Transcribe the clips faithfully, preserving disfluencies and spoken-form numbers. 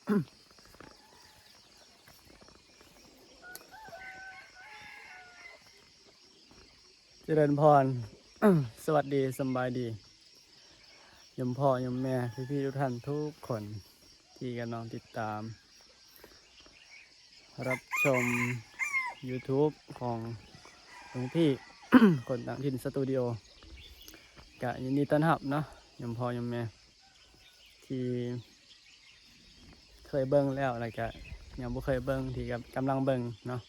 เจริญพร สวัสดี สำบายดี โยมพ่อ โยมแม่ พี่ๆ ทุกท่านทุกคน ที่กำลังติดตาม รับชม YouTube ของหลวงพี่ คนต่างถิ่นสตูดิโอ ก็ยินดีต้อนรับเนาะ โยมพ่อ โยมแม่ ที่เคยเบิ่งแล้ว แล้วก็ยังบ่เคยเบิ่ง ที่กำ กำลังเบิ่งเนาะ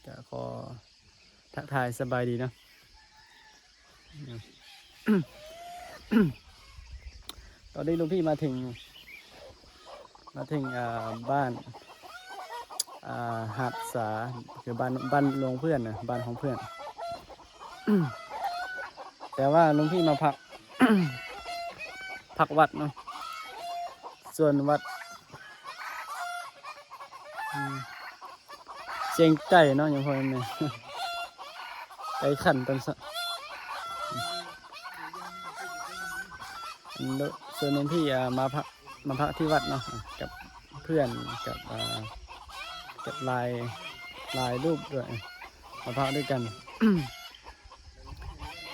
ก็ขอทักทายสบายดีเนาะ ตอนนี้หลวงพี่มาถึง มาถึง อ่า บ้าน อ่า หาดสา คือบ้าน บ้านหลวงเพื่อนนะ บ้านของเพื่อน แต่ว่าหลวงพี่มาพัก พักวัดเนาะ ส่วนวัด อืม เสียงไก่เนาะ โยมพ่อโยมแม่ ไก่ขันตันสะ อันโด ส่วนหลวงพี่ อ่า มาพัก มาพักที่วัดเนาะ กับเพื่อน กับ อ่า กับหลาย หลายรูปด้วย มาพักด้วยกัน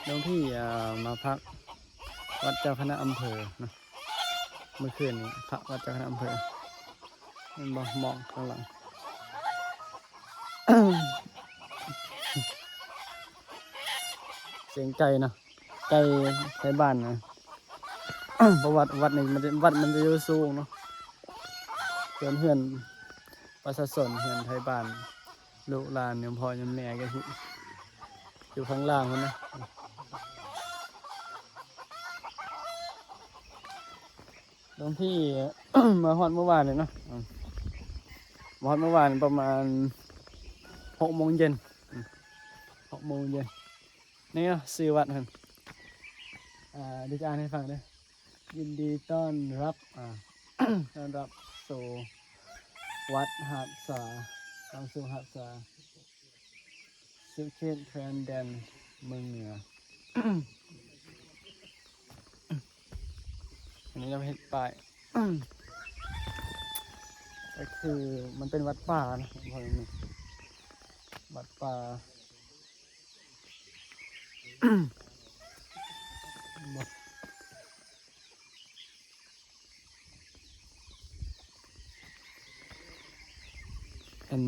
หลวงพี่ อ่า มาพักวัดเจ้าคณะอำเภอเนาะ เมื่อคืนนี้ พักวัดเจ้าคณะอำเภอ มันบ่มองข้างหลัง เสียงไก่เนาะ ไก่ไทบ้านนะ เพราะวัด วัดนี่มันจะ วัดมันจะอยู่สูงเนาะ เฮือน เฮือนประชาชน เฮือนไทบ้าน ลูกหลาน โยมพ่อโยมแม่ก็อยู่ อยู่ข้างล่างพุ้นนะ หลวงพี่ มาฮอดเมื่อวานเลยเนาะ อืม มาฮอดเมื่อวานประมาณ หกโมงเย็น อืม หกโมงเย็น นี่เนาะ ชื่อวัดหั่น อ่า เดี๋ยวจะอ่านให้ฟังเด้อ ยินดีต้อนรับ อ่า ต้อนรับสู่วัดหาดสา ต้อนสู่หาดสา สุเขตแคว้นแดนเมืองเหนือ อันนี้เราเห็นป้าย ก็คือมันเป็นวัดป่านะ วัดป่า อัน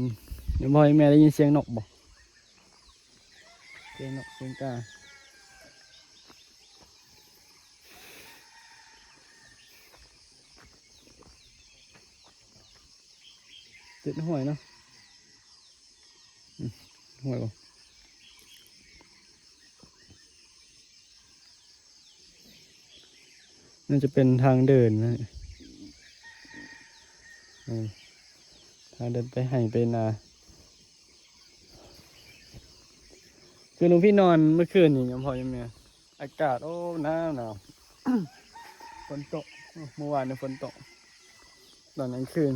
เดี๋ยวพ่อแม่ได้ยินเสียงนกบ่ เสียงนก เสียงกา ติดห้วยเนาะ อืม ห้วยบ่ น่าจะเป็นทางเดินนะ อืม ทางเดินไปไฮ่ไปนา คือหลวงพี่นอนเมื่อคืนนี่ โยมพ่อโยมแม่ อากาศ โอ้ หนาว หนาว ฝนตก เมื่อวานนี่ฝนตก ตอนกลางคืน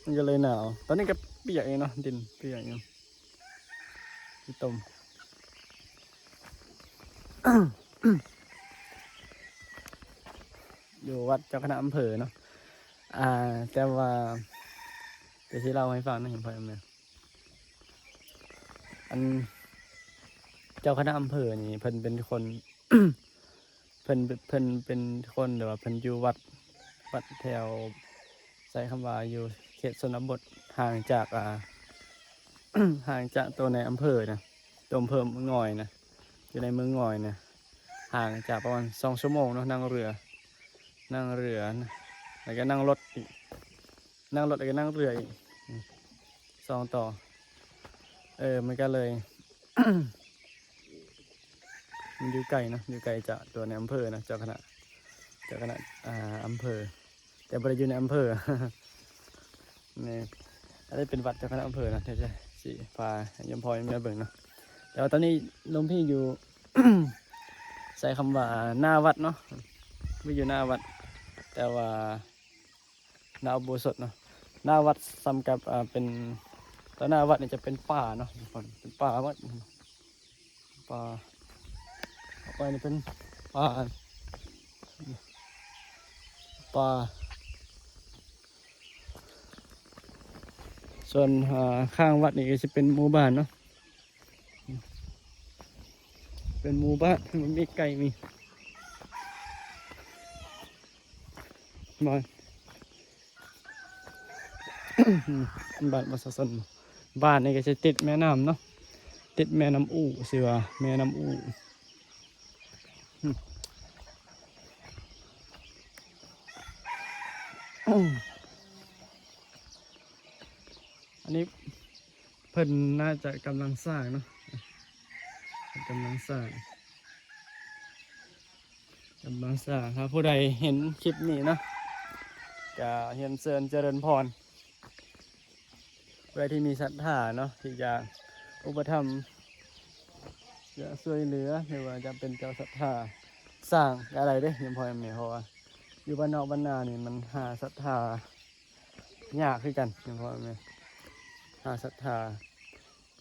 มันก็เลยหนาว ตอนนี้ก็เปียกอยู่เนาะ ดินเปียกอยู่ ขี้ตม อยู่วัดเจ้าคณะอำเภอเนาะ อ่า แต่ว่า เดี๋ยวสิเล่าให้ฟังนะ โยมพ่อโยมแม่ อัน เจ้าคณะอำเภอนี่ เพิ่นเป็นคน เพิ่น เพิ่นเป็นคนแบบว่าเพิ่นอยู่วัด วัดแถว ใช้คำว่าอยู่เขตชนบท ห่างจาก อ่า ห่างจากตัวในอำเภอนะ ตัวอำเภอเมืองงอยนะ อยู่ในเมืองงอยนะ ห่างจากประมาณสองชั่วโมงเนาะ นั่งเรือ นั่งเรือนะ แล้วก็นั่งรถอีก นั่งรถแล้วก็นั่งเรืออีก อืม สองต่อ เออ มันก็เลย มันอยู่ไกลเนาะ อยู่ไกลจากตัวในอำเภอนะ เจ้าคณะ เจ้าคณะ อ่า อำเภอ แต่บ่ได้อยู่ในอำเภอ นี่ อันนี้เป็นวัดเจ้าคณะอำเภอนะ เดี๋ยวจะสิพาโยมพ่อโยมแม่เบิ่งเนาะ แต่ว่าตอนนี้หลวงพี่อยู่ ใช้คำว่าหน้าวัดเนาะ ไม่อยู่หน้าวัด แต่ว่าหน้าอุโบสถเนาะ หน้าวัดซ้ำกับ อ่า เป็น ตอนหน้าวัดนี่จะเป็นป่าเนาะทุกคน เป็นป่าหมด ป่า เข้าไปนี่เป็นป่า ป่า ต้น อ่า ข้างวัดนี่ก็จะเป็นหมู่บ้านเนาะ เป็นหมู่บ้าน มันมีไก่ มีบ้าน บ้านประชาชน บ้านนี่ก็จะติดแม่น้ำเนาะ ติดแม่น้ำอู่ สิว่าแม่น้ำอู่ อืม อันนี้เพิ่นน่าจะกำลังสร้างเนาะ กำลังสร้าง กำลังสร้าง ถ้าผู้ใดเห็นคลิปนี้เนาะ ก็เรียนเชิญเจริญพร ผู้ใดที่มีศรัทธาเนาะ ที่จะอุปถัมภ์ จะช่วยเหลือ หรือว่าจะเป็นเจ้าศรัทธา สร้างอะไรเด้ ยมพ่อแม่ เพราะว่าอยู่บ้านนอกบ้านนานี่มันหาศรัทธายากคือกัน ยมพ่อแม่ หาศรัทธา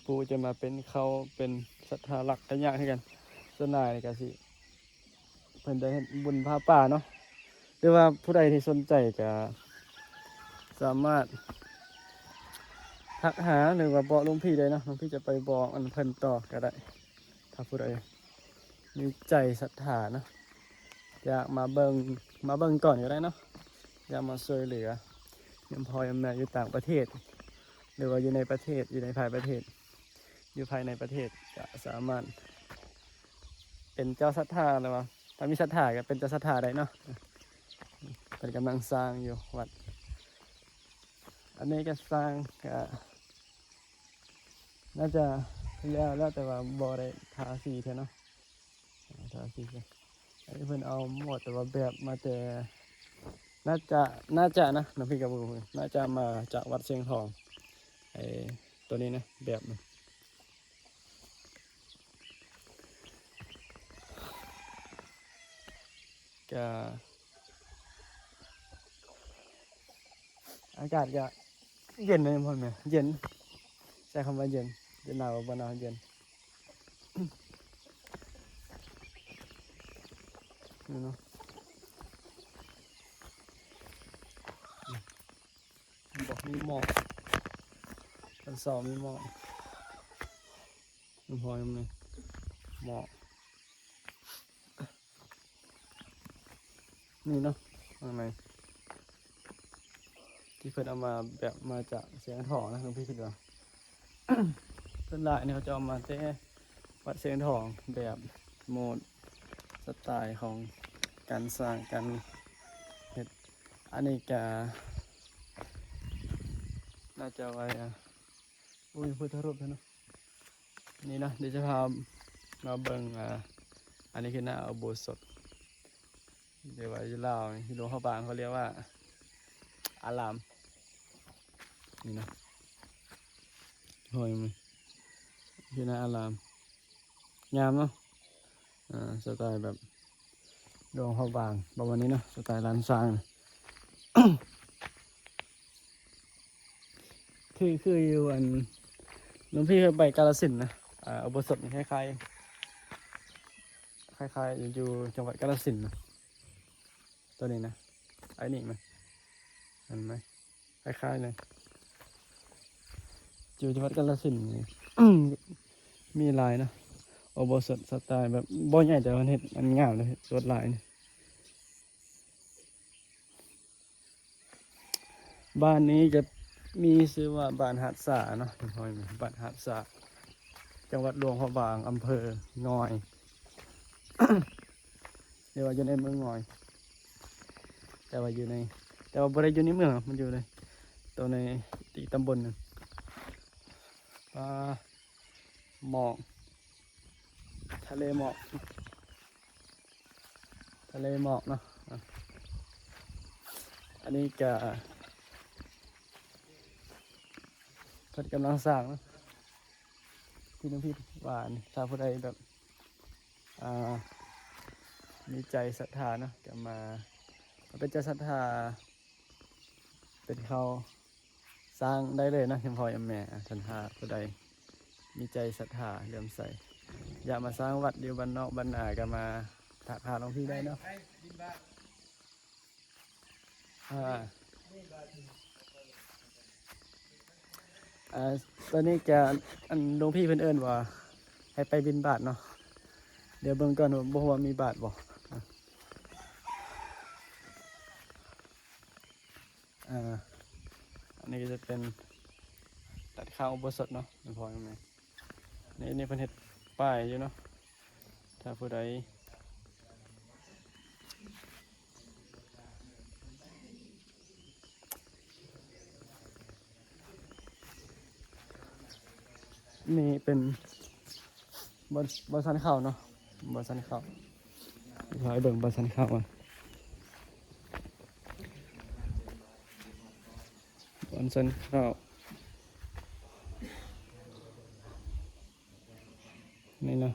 ผู้จะมาเป็นเขาเป็นศรัทธาหลักก็ยากคือกัน ส่วนหลายนี่ก็สิ เพิ่นได้เฮ็ดบุญผ้าป่าเนาะ หรือว่าผู้ใดที่สนใจก็สามารถทักหา หรือว่าบอกหลวงพี่ได้เนาะ หลวงพี่จะไปบอกอันเพิ่นต่อก็ได้ ถ้าผู้ใดมีใจศรัทธาเนาะ อยากมาเบิ่ง มาเบิ่งก่อนก็ได้เนาะ อยากมาช่วยเหลือ ยมพ่อยมแม่อยู่ต่างประเทศ หรือว่าอยู่ในประเทศ อยู่ในภายประเทศ อยู่ภายในประเทศ ก็สามารถเป็นเจ้าศรัทธา หรือว่าถ้ามีศรัทธาก็เป็นเจ้าศรัทธาได้เนาะ เพิ่นกำลังสร้างอยู่วัด อันนี้ก็สร้างก็น่าจะแล้ว แล้วแต่ว่าบ่ได้ทาสีเทื่อเนาะ ทาสีเทื่อ อันนี้เพิ่นเอาหมดแต่ว่าแบบมาแต่ น่าจะ น่าจะนะ น้องพี่ก็บ่ฮู้ น่าจะมาจากวัดเชียงทอง ไอ้ตัวนี้นะ แบบมัน ก็ อากาศก็เย็นเลยพ่อแม่ เย็น ใช้คำว่าเย็น เย็นหนาวบ่หนาว เย็น นี่เนาะ บอกมีหมอก ตอนเช้ามีหมอก มันพอยังไง หมอก นี่เนาะ ข้างใน ที่เพิ่นเอามาแบบมาจากเชียงทองนะ หลวงพี่คิดว่า ส่วนหลายเนี่ยเขาจะเอามาแต่วัดเชียงทอง แบบโหมดสไตล์ของการสร้าง การเฮ็ด อันนี้ก็น่าจะไว้ อ่ะ อุ้ย พุทธรูปเนาะ นี่นะ เดี๋ยวจะพามาเบิ่ง อ่า อันนี้คือหน้าอุโบสถ เดี๋ยวว่าอยู่ลาวนี่ หลวงพระบางเขาเรียกว่า อาราม นี่นะ ห้อยมัน อยู่หน้าอาราม งามเนาะ อ่า สไตล์แบบหลวงพระบาง ประมาณนี้เนาะ สไตล์ล้านช้างนะ คือ คืออยู่อัน หลวงพี่เคยไปกาฬสินธุ์นะ อ่า อุโบสถนี่คล้ายๆ คล้ายๆ อยู่จังหวัดกาฬสินธุ์นะ ตัวนี้นะ ไอ้นี่ไหม เห็นไหม คล้ายๆเลย อยู่จังหวัดกาฬสินธุ์นี่ มีหลายนะ อุโบสถสไตล์แบบบ่ใหญ่แต่ว่าเฮ็ดอันงามเลย ลวดลายนี่ บ้านนี้จะมีชื่อว่าบ้านหาดสาเนาะ บ้านหาดสา จังหวัดหลวงพระบาง อำเภองอย เรียกว่าอยู่ในเมืองงอย แต่ว่าอยู่ใน แต่ว่าบ่ได้อยู่ในเมืองหรอก มันอยู่ใน ตัวในอีกตำบลหนึ่ง ปลาหมอก ทะเลหมอก ทะเลหมอกเนาะ อ่ะ อันนี้ก็เพิ่นกำลังสร้างเนาะ พี่น้องพี่หวาน ถ้าผู้ใดแบบ อ่า มีใจศรัทธาเนาะ ก็มา มาเป็นเจ้าศรัทธา เป็นเขาสร้างได้เลยเนาะ เพียงพอแม่ อ่ะ ศรัทธาผู้ใด มีใจศรัทธาเลื่อมใส อยากมาสร้างวัดอยู่บ้านนอกบ้านนาก็มาทักหาหลวงพี่ได้เนาะ อ่า อ่า ตอนนี้จะ อัน หลวงพี่เพิ่นเอิ้นว่าให้ไปบิณฑบาตเนาะ เดี๋ยวเบิ่งก่อนว่า บ่ฮู้ว่ามีบาตรบ่ อ่ะ อ่า อันนี้ก็จะเป็นตัดข้าวอุโบสถเนาะ พ่อแม่ นี่ นี่เพิ่นเฮ็ดป้ายอยู่เนาะ ถ้าผู้ใด นี่เป็นบ่อน บ่อนซันเข้าเนาะ บ่อนซันเข้า ให้เบิ่งบ่อนซันเข้าก่อน บ่อนซันเข้า นี่เนาะ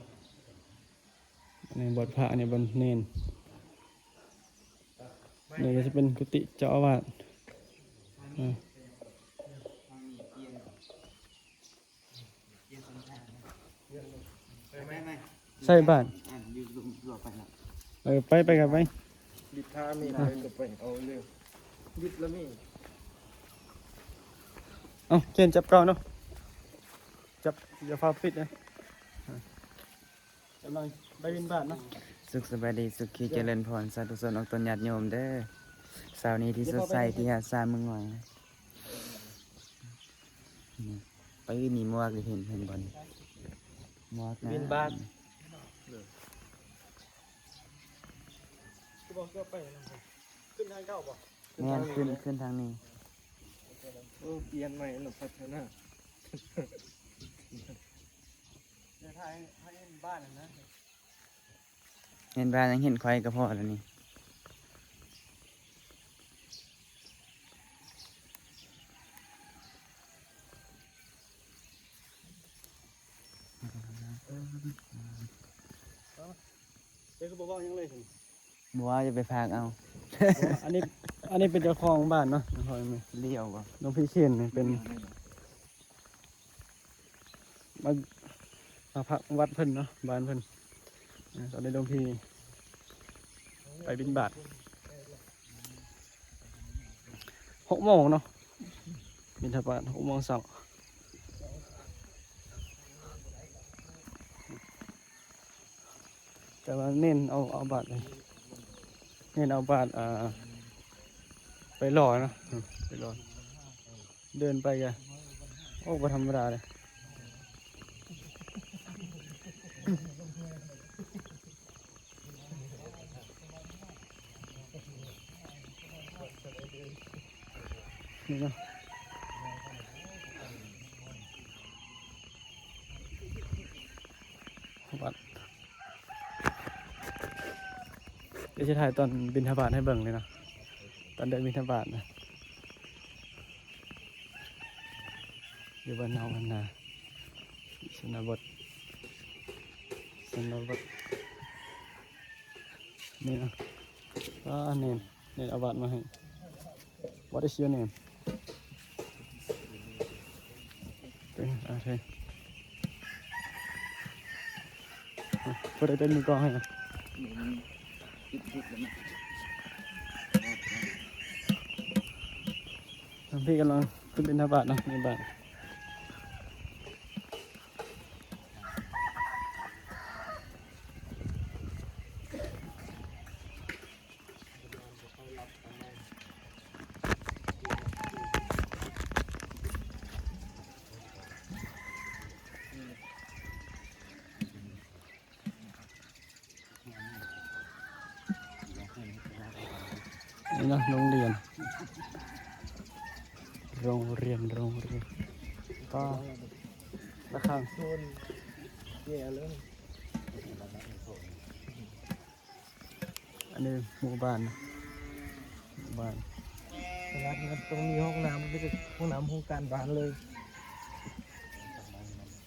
อันนี้บ่อนพระ อันนี้บ่อนเณร นี่ก็จะเป็นกุฏิเจ้าอาวาส อ่า ใส่บาตร เออ ไป ไปกันไป บิดทางนี่ไปก็ไปเอาเรื่อง บิดแล้วมี เอ้า เขียนจับเก่าเนาะ จับ อย่าฟ้าปิดนะ อ่ะ กำลังไปบิณฑบาตเนาะ สุขสบายดี สุขีเจริญพร สาธุชนออกตนญาติโยมเด้อ เช้านี้ที่สดใส ที่หาดทรายเมืองหอย นี่ ไปนี่หมวกนี่ เห็น เห็นบ่นี่ หมวกนะ บิณฑบาต ขึ้นทางเก่าบ่ แม่น ขึ้น ขึ้นทางนี้ โอ้ เปลี่ยนใหม่เนาะ พัฒนา เดี๋ยวถ่ายให้เห็นบ้านนะ เห็นบ้านยังเห็นข่อยก็พอแล้วนี่ เดี๋ยวก็บอกว่ายังเลยสิ บ่ว่าจะไปพากเอา อันนี้ อันนี้เป็นเจ้าของบ้านเนาะ เลี้ยวบ่ หลวงพี่เชนนี่เป็น มา มาพักวัดเพิ่นเนาะ บ้านเพิ่น อ่า ตอนนี้หลวงพี่ไปบิณฑบาต หกโมงเนาะ บิณฑบาต หกโมงเช้า แต่ว่าเณรเอา เอาบาตรเลย เณรเอาบาตร อ่า ไปลอยเนาะ อืม ไปลอย เดินไปก็ โอ้ บ่ธรรมดาเลย นี่เนาะ วัด เดี๋ยวจะถ่ายตอนบิณฑบาตให้เบิ่งเลยเนาะ ตอนเดินบิณฑบาตนะ อยู่บ้านนอกบ้านนา ชนบท ชนบท นี่เนาะ อ่า เณร เณรเอาบาตรมาให้ What is your name? เป็นอะไร ผู้ใดเป็นมือกลองให้นะ พี่กำลังขึ้นบิณฑบาตนะ บิณฑบาต นี่นะ โรงเรียน โรงเรียน โรงเรียน ก็ระฆัง โซนแย่เลย อันนี้หมู่บ้านนะ หมู่บ้าน ขนาดมันต้องมีห้องน้ำ ไม่ใช่ห้องน้ำ ห้องการบ้านเลย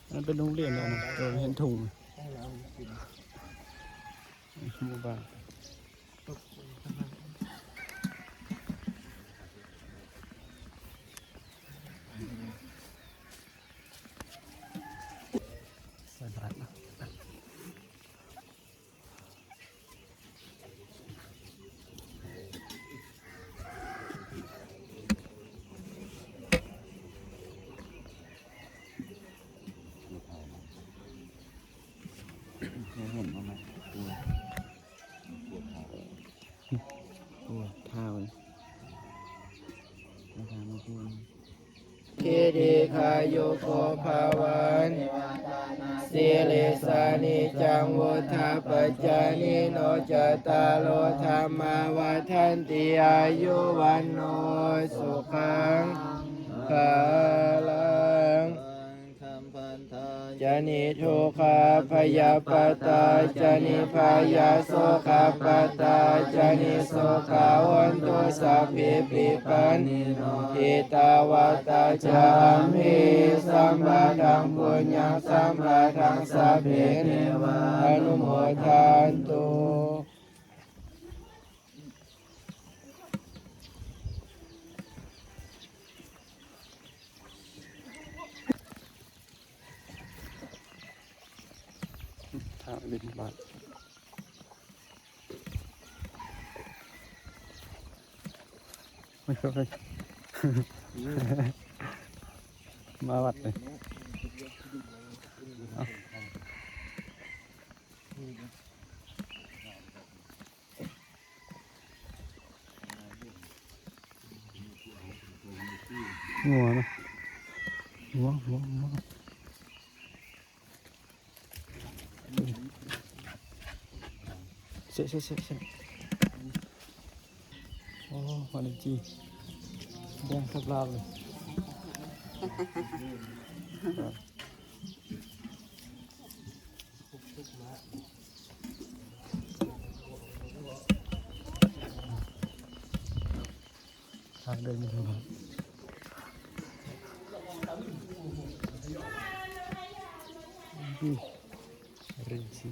อันนั้นเป็นโรงเรียนเลยนะ เออ เห็นถุง ห้องน้ำกิน หมู่บ้าน ใส่บาตรนะ เ โอ้ ท้าว มาทางมาพูด คิดดีคายุโกภาวัน สิริสานิจัง วุฒาปจจายิโน จัตตาโร ธรรมา วัฒนติ อายุ วันโน สุขัง พลัง จะนิทุกขาพยาปาตา จะนิพยาโสกาปาตา จะนิโสกา โหนตุ สัพเพปิปานิโน อิตาวาตา จะอัมหิ สัมปะทัง ปุญญัง สัมปะทัง สัพเพเทวา อนุโมทันตุ ทางบิณฑบาต มาวัดเลย เอา งัวนะ งัว งัว งัว เสะ เสะ เสะ เสะ โอ้ วันนี้จี แดงทับลาบเลย ทางเดินมันลำบาก อืม เร่งสิ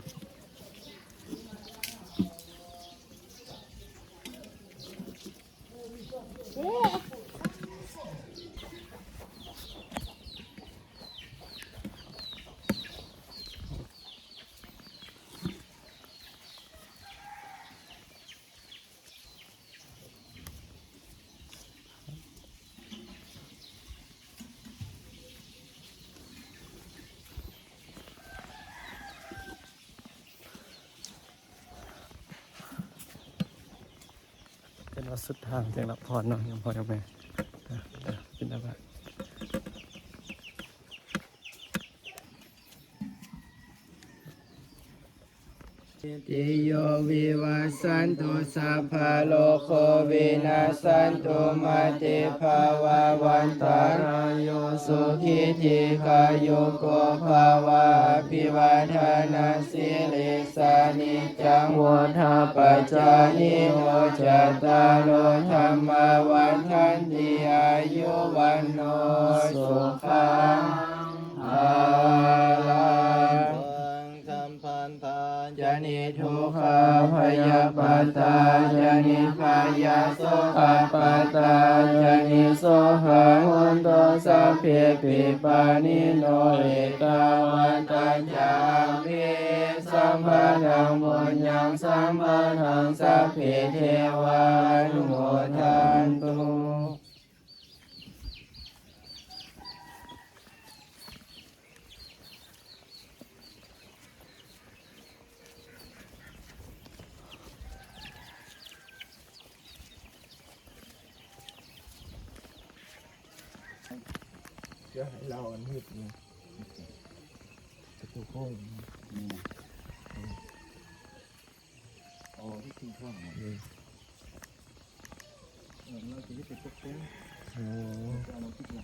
เป็นวัดสุดทางจังหวัดนครเนาะ โยมพ่อโยมแม่ อ่ะ อ่ะ บิณฑบาต ติโยวิวัสสันตุ สัพพะโรโควินัสสันตุ มาเตภะวัตวันตะราโย สุขีทีฆายุโกภะวะ อภิวาทานัสสิลิสสานิจจัง วุฑฒาปะจายิโน จัตตาโร ธัมมา วัฑฒันติ อายุ วันโน สุขัง พลัง จะนิทุกขาพยาปาตา จะนิพยาโสกาปาตา จะนิโสกา โหนตุ สัพเพปิปานิโน เอตาวาตา จะอัมหิ สัมปะทัง ปุญญัง สัมปะทัง สัพเพเทวา อนุโมทันตุ เดี๋ยวให้เราอันมืดนี่ ประตูโค้งนี่ นี่นะ อ๋อ ที่จริงข้างหลัง อืม เออ เราจะได้ไปตกแต่ง โอ้ จะเอามาติดแล้ว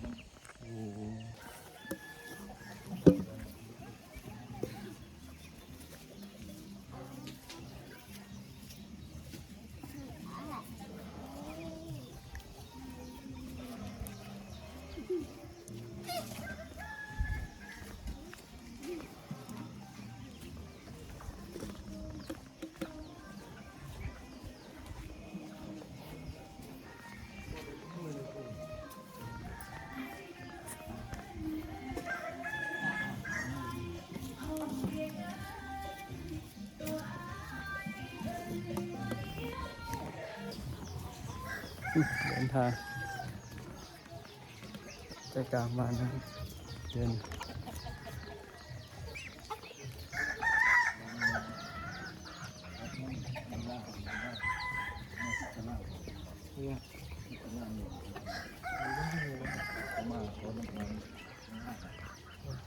โอ้ เดินทาง ใจกลางบ้านนะ เดิน เ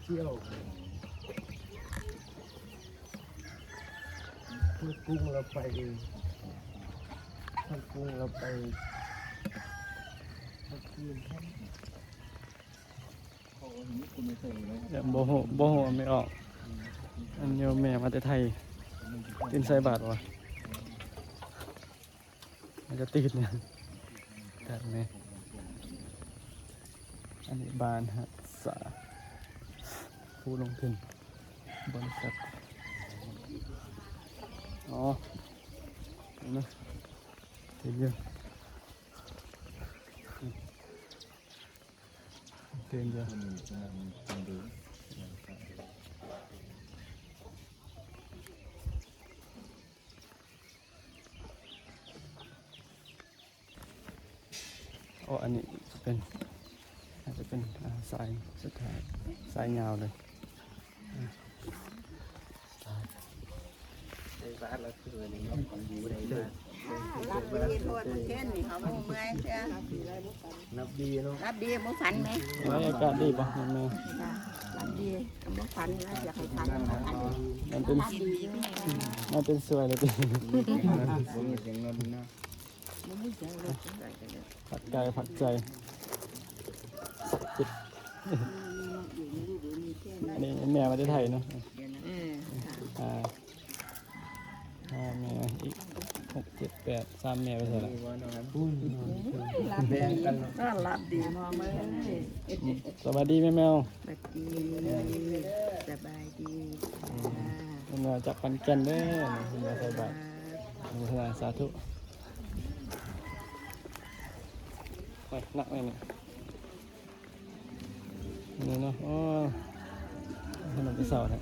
ที่ยวเพื่อกุ้งเราไปเองถ้ากุ้งเราไปถ้ากุ้ง ยังบ่ฮู้บ่ฮู้ว่าไม่ออก อันนี้แม่มาแต่ไทย ตื่นใส่บาตรวะ มันจะตื่นเนี่ย แต่แม่ อันนี้บ้านฮะ สา ผู้ลงทุน บริษัท อ๋อ เห็นไหม เห็นอยู่ เห็นอยู่ โอ้ อันนี้จะเป็น อาจจะเป็น อ่า สายสุดท้าย สายยาวเลย อ่า สาย ในบ้านเราคือในนอกของอยู่ในบ้าน รับดีโทษเช่นนี่เขาบ่เมื่อยเสีย นับดีเนาะ รับดีบ่ฝันไหม บรรยากาศดีป่ะแม่ จ้ะรับดีบ่ฝันนะอยากให้ฝันบ่ฝัน มันเป็น รับดีอยู่ มันเป็นสวยเลยพี่ บ่มีเสียงนอนนะ ผัดใจผัดใจ อันนี้แม่มาได้ไทยเนาะ เออ อ่าห้าแม่อีกหกเจ็ดแปดสามแม่ไปใส่ละ แบ่งกันเนาะ ต้อนรับดีมองเลย สวัสดีแม่แมว สวัสดีสบายดี แม่แมวจากขอนแก่นเด้อมาใส่บาตรอนุโมทนาสาธุไปนักเลยนี่นี่เนาะอ๋อขนมไปเสาเนี่ย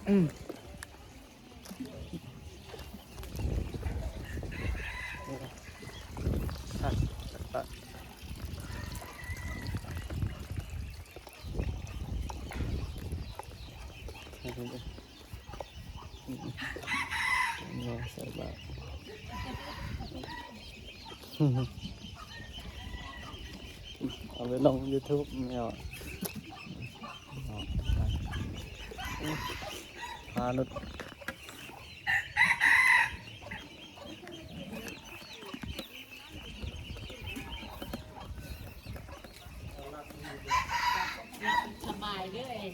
อืม ใส่บาตรเอาไปลง YouTube ไม่เอาพานุด สบายเลย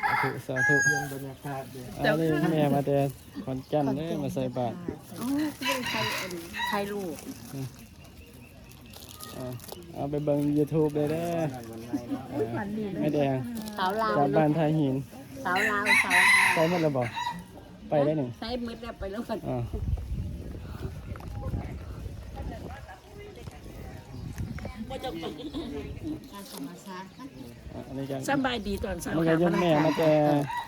สาธุสาธุ เปลี่ยนบรรยากาศเลย อันนี้แม่มาแต่ขอนแก่นเลยมาใส่บาตร อ๋อคือใครใครลูก อ่าเอาไปเบิ่ง YouTube เลยเด้อ นั่นวันไหนเนาะ อ่าแม่แดง สาวลาว จากบ้านท่าหิน สาวลาวสาวลาว ใส่หมดแล้วบ่ไปได้หนึ่ง ใส่หมดแล้วไปแล้วกัน อ่า ธรรมชาติ อ่ะอันนี้ก็ สบายดีตอนเช้า อันนี้ก็ ค่ะ โยมแม่มาแต่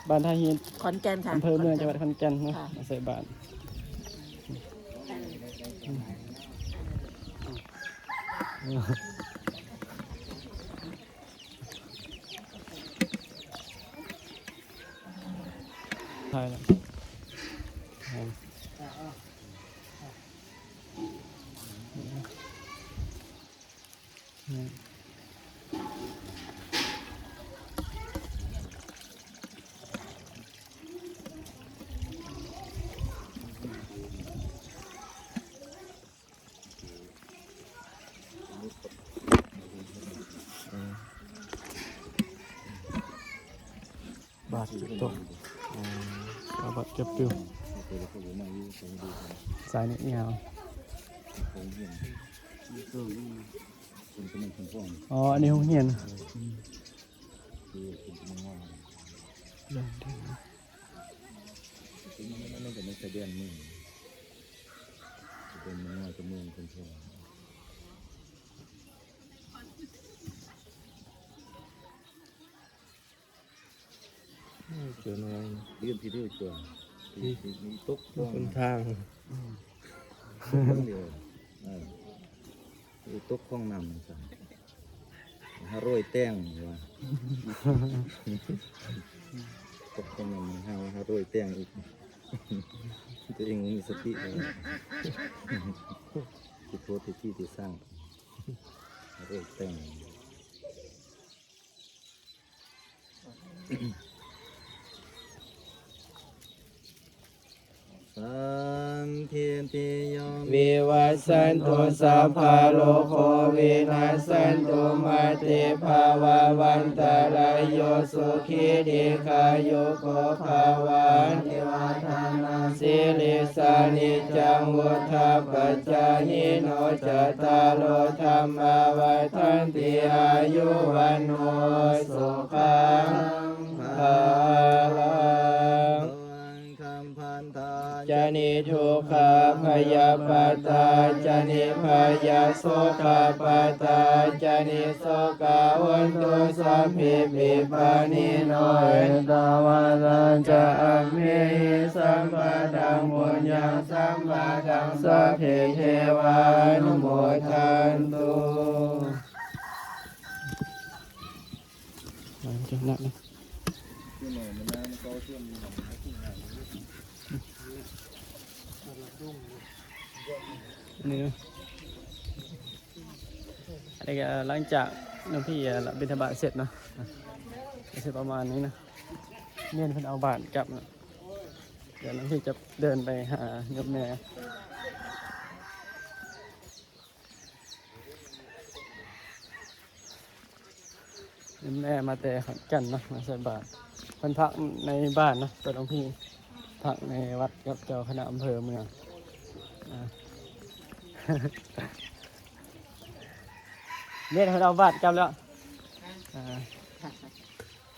บ้านท่าหิน ขอนแก่นค่ะ อำเภอเมืองจังหวัดขอนแก่นเนาะ ค่ะ มาใส่บาตร ใช่แล้ว บาดเจ็บตัวอ๋อเอาบาดเจ็บตัวสายนี้ยาวอ๋อ อันนี้ห้องเรียนลองดูนะ มันก็ไม่ใช่เดือนหนึ่งเดือนหนึ่งว่าจะเมืองคนเท่า เจอน้อยนะ เดือนที่เดือนตัวที่ที่มีตก บนทาง เดียวเออตกของน้ำสั่นห้าร้อยแต้งว่าตกของน้ำห้าห้าร้อยแต้งอีกตัวเองมีสติเลย ที่โพสต์ที่ที่ที่สร้างเรียกแต่ง สันทิติโย วิวัสสันตุสัพพะโรโควินัสสันตุมาเตภวะวันตะรายโยสุขีดีคายุโกภะวะ อาภิวาทานาสีลิสสานิจจังวุฒาปจจายิโนจัตตาโรธัมมาวัฏันติอายุวัณโณสุขังพะลัง จะนิทุกขาพยาปาตาจะนิพยาโสกาปาตาจะนิโสกาโหนตุสัพเพปิปานิโนเอตาวาตาจะอัมเหหิสัมปะทังปุญญังสัมปะทังสัพเพเทวานุโมทันตุ หลังจากนั้นนะ นี่นะ อันนี้ก็หลังจากหลวงพี่เอ่อบิณฑบาตเสร็จเนาะ ก็สิประมาณนี้นะ เณรเพิ่นเอาบาตรกลับนะ เดี๋ยวหลวงพี่จะเดินไปหาโยมแม่ แม่มาแต่ขอนแก่นเนาะ มาใส่บาตร เพิ่นพักในบ้านเนาะ แต่หลวงพี่พักในวัดกับเจ้าคณะอำเภอเมือง อ่า เนี่ยเพิ่นเอาบาตรกลับแล้ว อ่า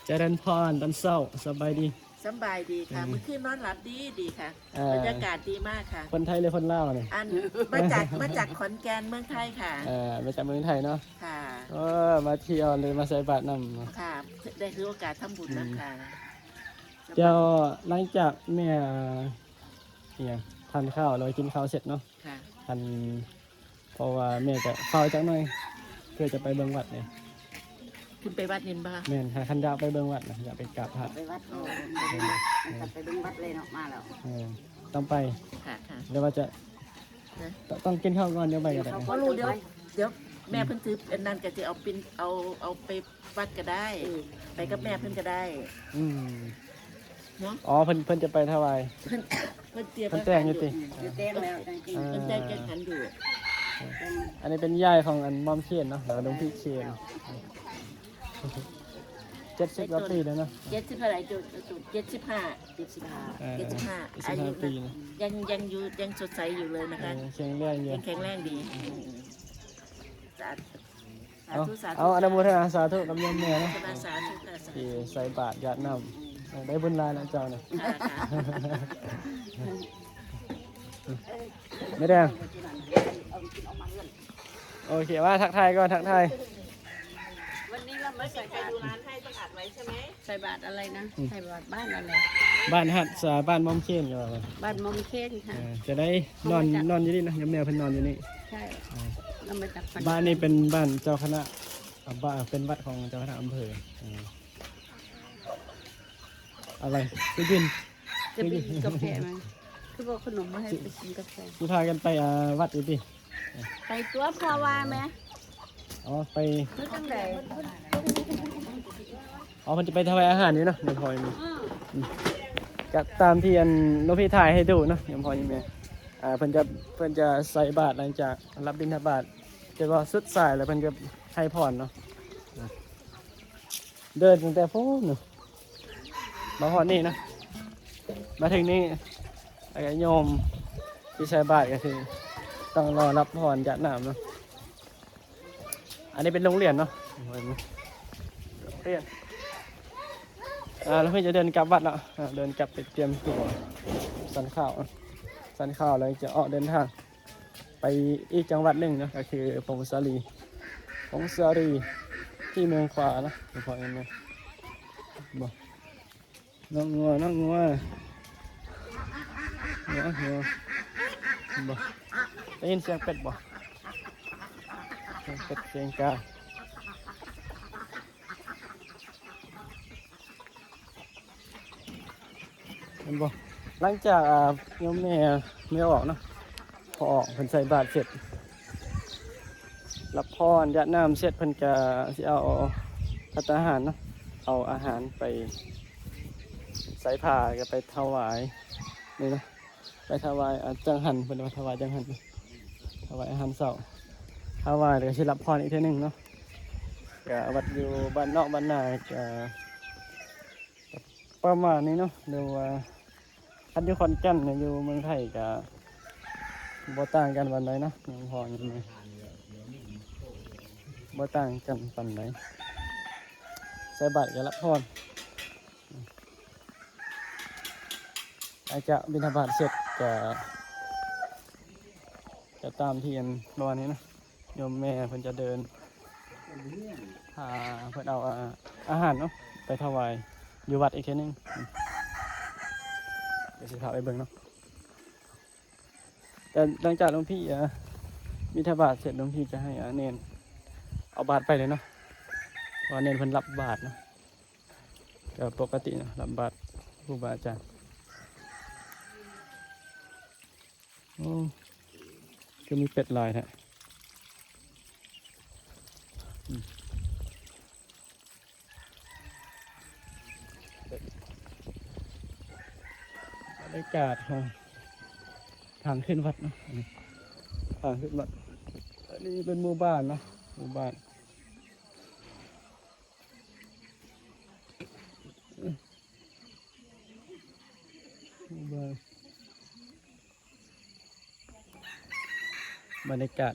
เจริญพรตอนเช้า สบายดี สบายดีค่ะ อืม เมื่อคืนนอนหลับดีดีค่ะ เอ่อ บรรยากาศดีมากค่ะ คนไทยหรือคนลาวเนี่ย อัน มาจาก มาจากขอนแก่นเมืองไทยค่ะ เอ่อ มาจากเมืองไทยเนาะ ค่ะ เออ มาเที่ยวเลยมาใส่บาตรนำ ค่ะ ได้ถือโอกาสทำบุญนำค่ะ อืม เดี๋ยวหลังจากแม่ เอ่อ เนี่ย ทานข้าว เรากินข้าวเสร็จเนาะ ค่ะ ทาน เพราะว่าแม่ก็เฝ้าจักหน่อย เพื่อจะไปเบิ่งวัดเนี่ย ขึ้นไปวัดนี่บ่คะ แม่น หาคันอยากไปเบิ่งวัดนะ อยากไปกราบพระ ไปวัด เออ เออ ไปเบิ่งวัดเลยเนาะ มาแล้ว เออ ต้องไป ค่ะ ค่ะ เดี๋ยวว่าจะ นะ ต้องกินข้าวก่อน เดี๋ยวไปก็ได้ บ่รู้ เดี๋ยว เดี๋ยวแม่เพิ่นถืออันนั้นก็สิเอาปิ่น เอา เอาไปวัดก็ได้ อืม ไปกับแม่เพิ่นก็ได้ อืม เนาะ อ๋อ เพิ่น เพิ่นจะไปถวาย เพิ่น เพิ่นเตรียม เพิ่นแต่งอยู่ติ เพิ่นแต่งแล้ว เออ เพิ่นแต่งจังหันอยู่ อันนี้เป็นยายของอันหม่อมเคนเนาะ แล้วก็หลวงพี่เคน เจ็ดสิบกว่าปีแล้วเนาะ เจ็ดสิบเท่าไหร่จุด จุด เจ็ดสิบห้า เจ็ดสิบห้า เออ เจ็ดสิบห้า เจ็ดสิบห้า อายุนะ ปีนะ ยัง ยังอยู่ ยังสดใสอยู่เลยนะคะ เออ แข็งแรงอยู่ ยังแข็งแรงดี อืม สาธุ เอา สาธุ เอา อนุโมทนาสาธุกับโยมแม่เนาะ อนุโมทนาสาธุค่ะ สาธุ ที่ใส่บาตรหยาดน้ำ ได้บุญหลายนะเจ้าเนี่ย ค่ะ ค่ะ แม่แดง โอเค ว่าทักทายก่อน ทักทาย วันนี้เรามาใส่บาตร ใส่บาตรอะไรนะ อืม ใส่บาตรบ้านอะไร บ้านหัดสา บ้านม่อมเคนอยู่ว่า บ้านม่อมเคนค่ะ เออ จะได้นอน นอนอยู่นี่นะ โยมแม่เพิ่นนอนอยู่นี่ ใช่ เออ เรามาจากขอนแก่น บ้านนี้เป็นบ้านเจ้าคณะ อ่ะ บ้าน เป็นวัดของเจ้าคณะอำเภอ เออ อะไร ซื้อกิน จะไปกินกาแฟไหม คือบอกขนมมาให้ไปกินกาแฟ สิพากันไป อ่า วัดอยู่ติ ไปตัวพ่อว่าแม่ อ๋อ ไป คือจังใด อ๋อ เพิ่นจะไปถวายอาหารนี่เนาะ เดี๋ยวพอนี่ อืม อืม ก็ตามที่อันหลวงพี่ถ่ายให้ดูเนาะ เดี๋ยวพอนี่แม่ อ่า เพิ่นจะ เพิ่นจะใส่บาตรหลังจากรับบิณฑบาต แต่ว่าสุดสายแล้วเพิ่นจะให้พรเนาะ อ่ะ เดินตั้งแต่พู้นเนาะ มาฮอดนี่นะ มาถึงนี่ แล้วก็โยมที่ใส่บาตรก็คือ ต้องรอรับพรจากน้ำเนาะ อันนี้เป็นโรงเรียนเนาะ โรงเรียน อ่า แล้วเพิ่นจะเดินกลับวัดแล้ว อ่า เดินกลับไปเตรียมตัว สันข้าว สันข้าวแล้วจะออกเดินทาง ไปอีกจังหวัดหนึ่งเนาะ ก็คือผงสาลี ผงสาลี ที่เมืองขวาเนาะ เฉพาะนั้นนะ บ่ น้องงัว น้องงัว งัว งัว บ่ ได้ยินเสียงเป็ดบ่ เสียงเป็ด เสียงกา เห็นบ่ หลังจาก อ่า โยมแม่ แม่ออกเนาะ พอออกเพิ่นใส่บาตรเสร็จ รับพรหยาดน้ำเสร็จเพิ่นก็สิเอาภัตตาหารเนาะ เอาอาหารไปใส่ผ้าก็ไปถวายนี่นะ ไปถวาย อ่า จังหัน เพิ่นว่าถวายจังหัน ถวายอาหารเช้า ถวายแล้วก็สิรับพรอีกเทื่อหนึ่งเนาะ ก็วัดอยู่บ้านนอกบ้านนาก็ประมาณนี้เนาะ หรือว่า คันอยู่ขอนแก่นเนี่ย อยู่เมืองไทยก็บ่ต่างกันปานใดเนาะ หลวงพ่อนี่นะ บ่ต่างกันปานใด ใส่บาตรก็รับพร อาจจะบิณฑบาตเสร็จก็ ก็ตามที่อันประมาณนี้นะ โยมแม่เพิ่นจะเดิน พาเพิ่นเอา อ่า อาหารเนาะ ไปถวายอยู่วัดอีกเทื่อหนึ่ง อืม เดี๋ยวสิพาไปเบิ่งเนาะ แต่หลังจากหลวงพี่ อ่า บิณฑบาตเสร็จ หลวงพี่จะให้ อ่า เณรเอาบาตรไปเลยเนาะ เพราะว่าเณรเพิ่นรับบาตรเนาะ ก็ปกติเนาะ รับบาตรครูบาอาจารย์ โอ้ คือมีเป็ดหลายแท้ อืม บรรยากาศของทางขึ้นวัดเนาะ อันนี้ทางขึ้นวัด อันนี้เป็นหมู่บ้านเนาะ หมู่บ้าน หมู่บ้าน บรรยากาศ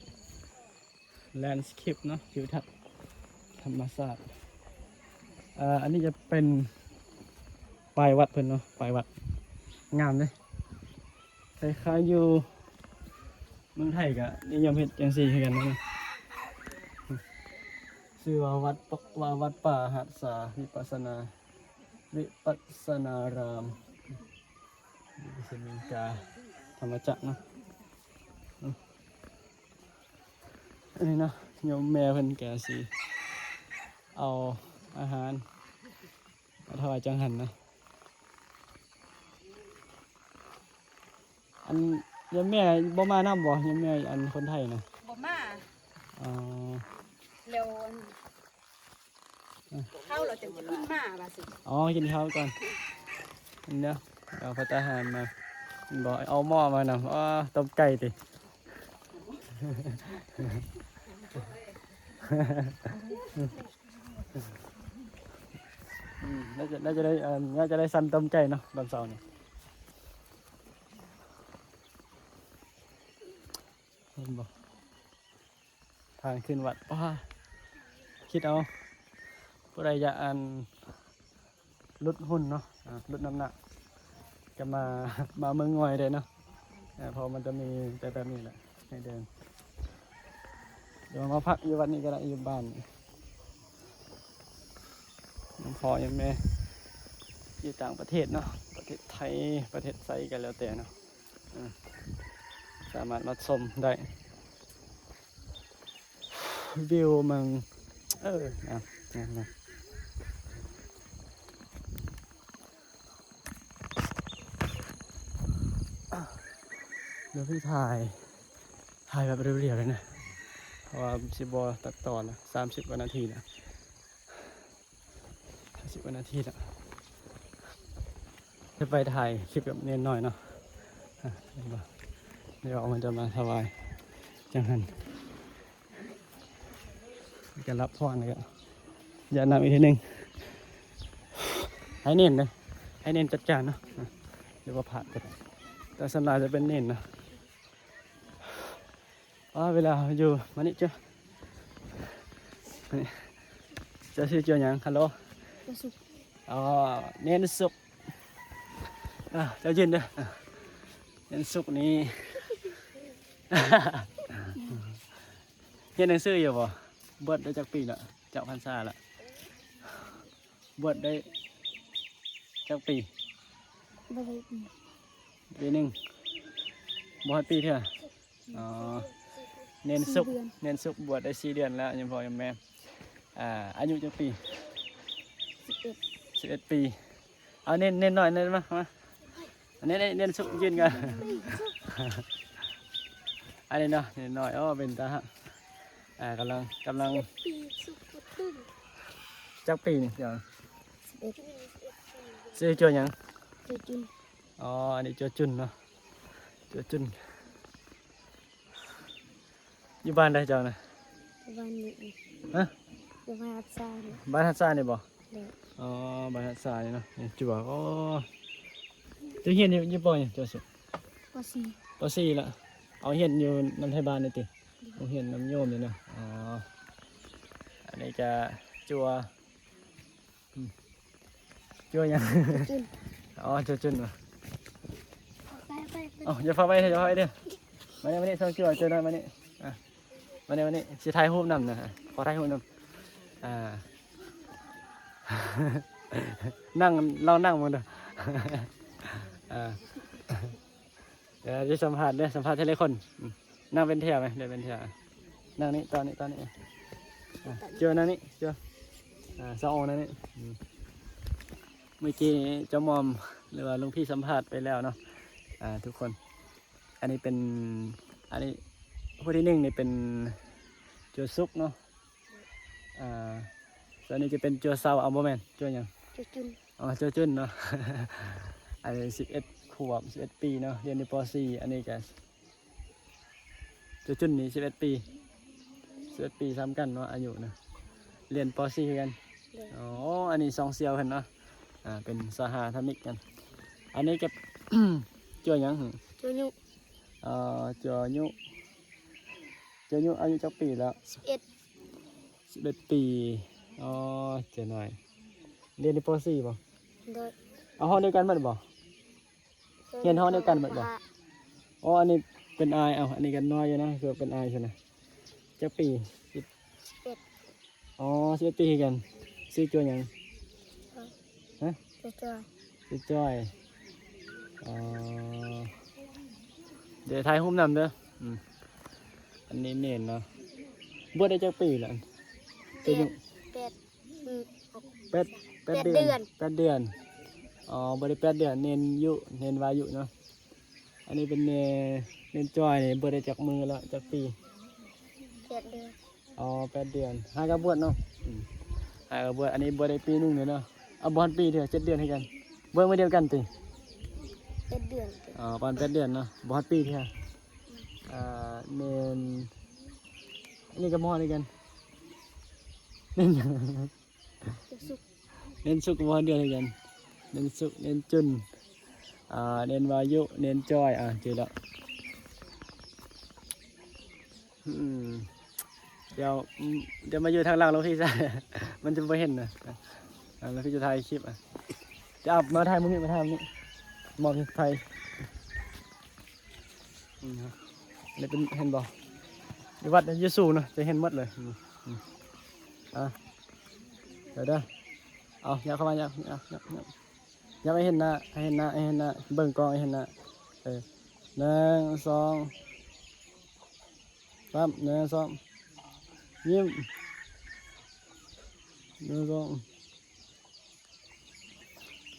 landscape เนาะ ทิวทัศน์ธรรมชาติ อ่า อันนี้จะเป็นป้ายวัดเพิ่นเนาะ ป้ายวัด งามเลย คล้ายๆอยู่เมืองไทยก็นิยมเฮ็ดจังซี่คือกันนะ ชื่อว่าวัดปะ ว่าวัดป่าหัตถสาวิปัสสนา วิปัสสนาราม วิปัสสนิกาธรรมจักรเนาะ อืม อันนี้เนาะ โยมแม่เพิ่นก็สิเอาอาหารมาถวายจังหันเนาะ อันโยมแม่บ่มานำบ่ โยมแม่อันคนไทยนะ บ่มา อ๋อ แล้วอัน เอ้า ข้าวเราจังจะขึ้นมาว่าสิ อ๋อ กินข้าวก่อน เดี๋ยวเอาภัตตาหารมา บอกเอาหม้อมานำ อ๋อ ต้มไก่ติ อืม น่าจะ น่าจะได้ เอ่อ น่าจะได้สั่นต้มไก่เนาะ ตอนเช้านี่ เห็นบ่ ทางขึ้นวัด ว้า คิดเอา ผู้ใดอยากอัน ลดหุ่นเนาะ อ่า ลดน้ำหนัก ก็มา มาเมืองงอยได้เนาะ อ่า เพราะมันจะมีแต่แบบนี้แหละ ให้เดิน เดี๋ยวมาพักอยู่วัดนี้ก็ได้ อยู่บ้าน หลวงพ่อโยมแม่ อยู่ต่างประเทศเนาะ ประเทศไทย ประเทศไสก็แล้วแต่เนาะ อ่า สามารถมาชมได้ วิวเมือง เออ อ่ะ งามนะ เดี๋ยวพี่ถ่าย ถ่ายแบบเรียวๆเลยนะ เพราะว่าสิบ่ตัดต่อนะ สามสิบกว่านาทีนะ สามสิบกว่านาทีละ จะไปถ่ายคลิปกับเนนน้อยเนาะ อ่ะ เห็นบ่ เดี๋ยวมันจะมาถวายจังหัน จะรับพรเลยอะ อย่านำอีกทีหนึ่ง ให้เนนเลย ให้เนนจัดการเนาะ อ่ะ เดี๋ยวก็ผ่านไป แต่ส่วนหลายจะเป็นเนนนะ อ๋อ เวลาอยู่มานี่เจ้า นี่ เจ้าชื่อเจ้าหยัง ฮัลโหล เจ้าสุข อ๋อ เนนสุข อ่ะ เจ้ายืนเด้อ อ่ะ เนนสุขนี่ เรียนหนังสืออยู่บ่ บวชได้จักปีละ จักพรรษาละ บวชได้จักปี บ่ได้ปี ปีหนึ่ง บ่ฮอดปีเทื่อ อ๋อ เนนสุข สี่เดือน เนนสุขบวชได้สี่เดือนแล้ว โยมพ่อโยมแม่ อ่า อายุจักปี สิบเอ็ด สิบเอ็ดปี เอาเนน เนนน้อย เนนมา มา อันนี้ เนน เนนสุขยืนกัน อันนี้เนาะ เนนน้อย โอ้ เป็นตาฮัก อ่ากำลังกำลัง ปีสุดตึ้ง จักปีนี่เจ้า สิบเอ็ด ชื่อจัวหยัง จุจุน อ๋อ อันนี้จัวจุนเนาะ จัวจุน อยู่บ้านใดเจ้านะ วันนี้ ฮะ อยู่บ้านอาจารย์ บ้านฮัดซ่านี่บ่ เด็ก อ๋อ บ้านฮัดซ่านี่เนาะ นี่จัว โอ้ จัวเฮียนอยู่อยู่ปอหยังจัวสุ ปสี่ ปอสี่ละ เอาเฮียนอยู่นำไทบ้านนี่ติ โรงเฮียนนำโยมนี่นะ อ๋อ อันนี้จะจัวอืมจัวหยัง จุน อ๋อ จัวจุนวะ ไปไปไป เอ้าอย่าฟ้าไปเถอะอย่าฟ้าไปเด้อ มานี่มานี่ส่องจัวจัวหน่อยมานี่อ่ะ มานี่มานี่สิถ่ายรูปนำนะ ขอถ่ายรูปนำอ่า นั่ง เรานั่งมึงเด้อ อ่า เดี๋ยวจะสัมภาษณ์เด้อ สัมภาษณ์ทีละคนอืมนั่งเป็นแถวไหมเดินเป็นแถว นั่งนี่ตอนนี้ตอนนี้อ่ะจัวนั่งนี่จัวอ่าสององค์นั่งนี่อืมเมื่อกี้เจ้ามอม หรือว่าหลวงพี่สัมภาษณ์ไปแล้วเนาะ อ่า ทุกคน อันนี้เป็น อันนี้ ผู้ที่หนึ่งนี่เป็นจัวสุกเนาะ อ่า ส่วนนี้จะเป็นจัวเซา เอาบ่แม่น จัวหยัง จุจุน อ๋อ จัวจุนเนาะ อันนี้สิบเอ็ดขวบ สิบเอ็ดปีเนาะ เรียนอยู่ปอสี่ อันนี้ก็จัวจุนนี่สิบเอ็ดปี สิบเอ็ดปีซ้ำกันเนาะ อายุนะ เรียนปอสี่คือกัน เด็ก อ๋อ อันนี้สองเสี่ยวเพิ่นเนาะ อ่า เป็นสหาธมิกกัน อันนี้ก็ จัวหยังหึ จุยุ เอ่อจัวยุจัวยุอายุจักปีแล้ว สิบเอ็ด สิบเอ็ดปี อ๋อ จัวน้อย เรียนในปอสี่บ่ โดย เอาห้องเดียวกันหมดบ่ เรียนห้องเดียวกันหมดบ่ อ๋อ อันนี้เป็นอาย เอาอันนี้กันน้อยอยู่นะ คือเป็นอายใช่ไหมจักปีสิบ สิบเอ็ด อ๋อ สิบเอ็ดปีคือกัน ชื่อจัวหยัง ฮะ จุจอย ชื่อจ้อย อ๋อ เดี๋ยวถ่ายรูปนำเด้อ อืม อันนี้เมนเนาะ บวชได้จักปีแล้ว แปดแปดอืม แปดแปด แปด เดือน เดือน แปดเดือน อ๋อ บ่ได้แปดเดือน เนนยุ เนนวายุเนาะ อันนี้เป็นเน เนนจ้อยนี่ บวชได้จักมื้อแล้ว จักปี แปดเดือน อ๋อ แปดเดือน หากะบวชเนาะ อืม หากะบวช อันนี้บวชได้ปีหนึ่งเลยเนาะ เอาบ่ฮอดปีเดียว เจ็ดเดือนคือกัน บวชมื้อเดียวกันติ แปดเดือน อ๋อ ประมาณแปดเดือนเนาะ บ่ฮอดปีเดียว อ่า เนน อันนี้ก็บ่ฮอดคือกัน เนนหยัง จุสุก เนนสุกบ่ฮอดเดือนคือกัน เนนสุก เนนจุน อ่า เนนวายุ เนนจ้อย อ่า เจอแล้ว อืม เดี๋ยว อืม เดี๋ยวมาอยู่ทางหลังหลวงพี่ซะ มันจะบ่เห็นนะ อ่า หลวงพี่จะถ่ายคลิปอ่ะ จะเอามาถ่ายมุมนี้ มาถ่ายมุมนี้ มองถ่าย อืม นี่เป็น เห็นบ่ อยู่วัดอยู่สูงเนาะ จะเห็นหมดเลย อืม อืม อ่ะ เดี๋ยวเด้อ เอา ยับเข้ามา ยับ ยับ ยับ ยับ ยับให้เห็นหน้า ให้เห็นหน้า ให้เห็นหน้า เบิ่งกล้องให้เห็นหน้า เออ หนึ่ง สอง สาม หนึ่ง สอง ยิ้ม หนึ่ง สอง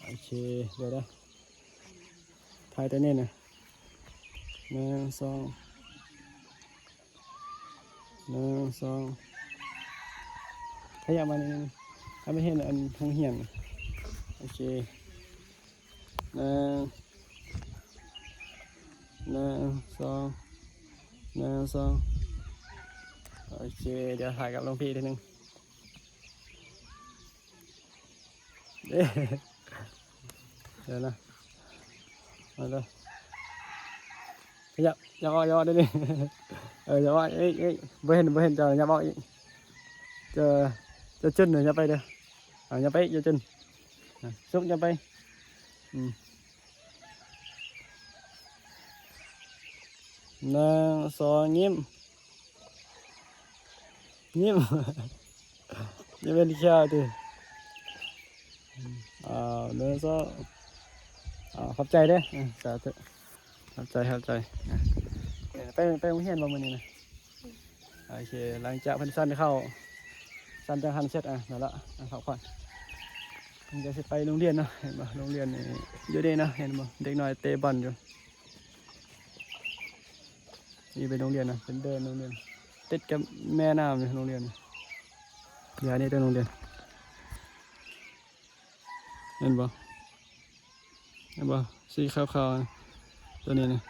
โอเค เดี๋ยวนะ ถ่ายตัวนี้นะ หนึ่ง สอง หนึ่ง สอง ขยับมานิดนึง ให้มันเห็นอันห้องเฮียน โอเค หนึ่ง หนึ่ง สอง หนึ่ง สอง โอเค เดี๋ยวถ่ายกับหลวงพี่ทีนึง เอ๊ะ เดี๋ยวนะ มาเลย ขยับ ยับออก ยับออกเดี๋ยวนี้ เออ ยับออก เอ้ย เอ้ย บ่เห็น บ่เห็นเจ้า ยับออกอีก เจอ เจอจุนเนี่ย ยับไปเด้อ อ่า ยับไปอีก เจอจุน อ่ะ สุก ยับไป อืม หนึ่ง สอง ยิ้ม ยิ้ม อย่าเป็นแค่ติ อ่า หนึ่ง สอง อ่า ขอบใจเด้อ อ่า สาธุ ขอบใจ ขอบใจ อ่ะ ไป ไปโรงเรียนบ่มื้อนี้นะ โอเค หลังจากเพิ่นสั่นข้าว สั่นจังหันเสร็จ อ่ะ นั่นละ อ่ะ พักผ่อน เพิ่นจะสิไปโรงเรียนเนาะ เห็นบ่ โรงเรียนนี่ อยู่นี่เนาะ เห็นบ่ เด็กน้อยเตะบอลอยู่ นี่เป็นโรงเรียนนะ เป็นเดินโรงเรียน ติดกับแม่น้ำเลยโรงเรียน ยานี่เป็นโรงเรียน เห็นบ่ เห็นบ่ สีขาวๆนะ ตัวนี้นะ